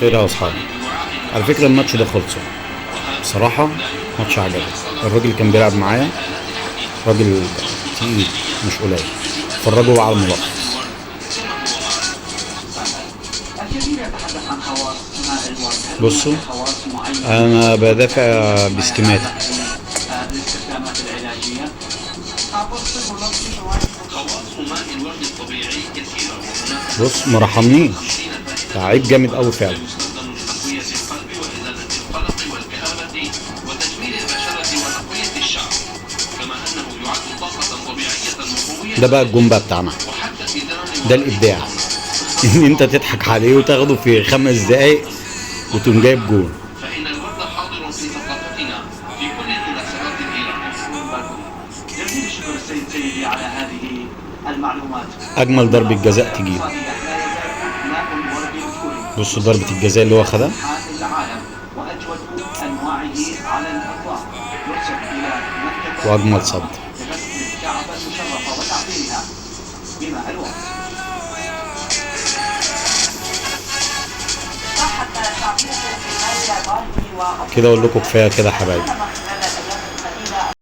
خير يا اصحابي. على فكرة الماتش ده خلصه بصراحة، ماتش عجبني. الراجل كان بيلعب معايا راجل تقيل مش قليل. اتفرجوا بقى على الملخص. بصوا انا بدافع باستماتة. بص ما رحمنيش، لعيب جامد قوي فعلا. ده بقى الجون بقى بتاعنا، ده الابداع ان انت تضحك عليه وتاخده في 5 دقايق وتقوم جايب جون. فإن الورد حاضر في ثقافتنا في كل المناسبات الإيرانية. جزيل الشكر السيد سيدي على هذه المعلومات. اجمل ضربة جزاء تجيب. بصوا ضربة الجزاء اللي هو خدها. وأجود أنواعه على الإطلاق يرسل إلى مكة واجمل صد. لغسل الكعبة المشرفة وتعطيرها بماء الورد. كده اقول لكم كفاية كده يا حبايبي.